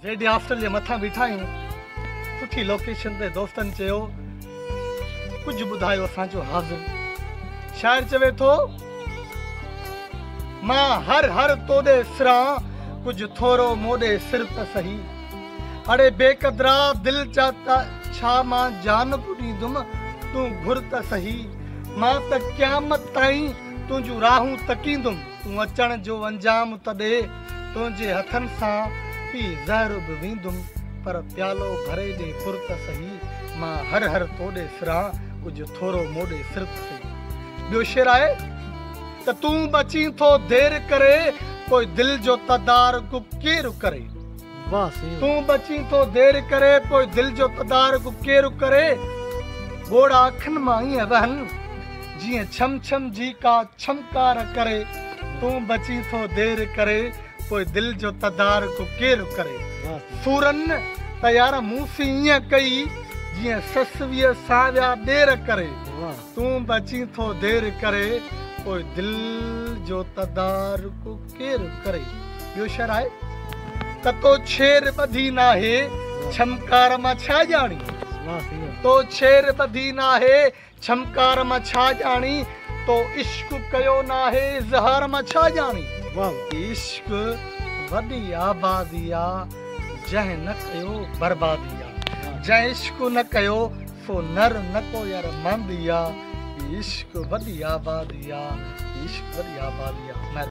Z hostel جي مٿان بيٺا آهيون، سٺي لوڪيشن تي. دوستن چيو ڪجهه ٻڌايو اسان جو حاضر. شاعر چوي ٿو، مان هر هر توڏي سران، ڪجهه ٿورو موڏي سر ته سهي. اڙي بي قدرا دل چا ته ڇا مان جان به ڏيندم، تون گهر ته سهي. مان ته قيامت تائين تنهنجون راهون تڪيندم، تون اچڻ جو انجام ته ڏي. تنهنجي هٿن سان پي زهر به ويندم، پر پيالو ڀري ڏي پر ته سهي. مان هر هر توڏي سران، ڪجهه ٿورو موڏي سر ته سهي. ٻيو شعر آهي ته تون به اچين ٿو دير ڪري، پوء دل جو تدارڪ ڪير ڪري؟ واهه سائين. تون به اچين ٿو دير ڪري، پوء دل جو تدارڪ ڪير ڪري؟ ڳوڙها اکين مان ائين وهن، جيئن ڇم ڇم جي ڪا ڇمڪار ڪري. تون به اچين ٿو دير ڪري، پوء دل جو تدارڪ ڪير ڪري؟ سورن ته يار مون سين ائين ڪئي، جيئن سسويء سان ويا ڏير ڪري. تون به اچين ٿو دير ڪري، پوء دل جو تدارڪ ڪير ڪري؟ ٻيو شعر آهي ته تو ڇير ٻڌي ناهي، ڇمڪار مان ڇا ڄاڻي؟ تو ڇير ٻڌي ناهي، ڇمڪار مان ڇا ڄاڻي؟ تو عشق ڪيو ناهي، اظهار مان ڇا ڄاڻي؟ عشق وڏي آبادي آ، جنهن نه ڪيو بربادي آ. جنهن عشق نه ڪيو سو نر نه ڪو يار ماندي آ. عشق وڏي آبادي آ، عشق وڏي آبادي آ.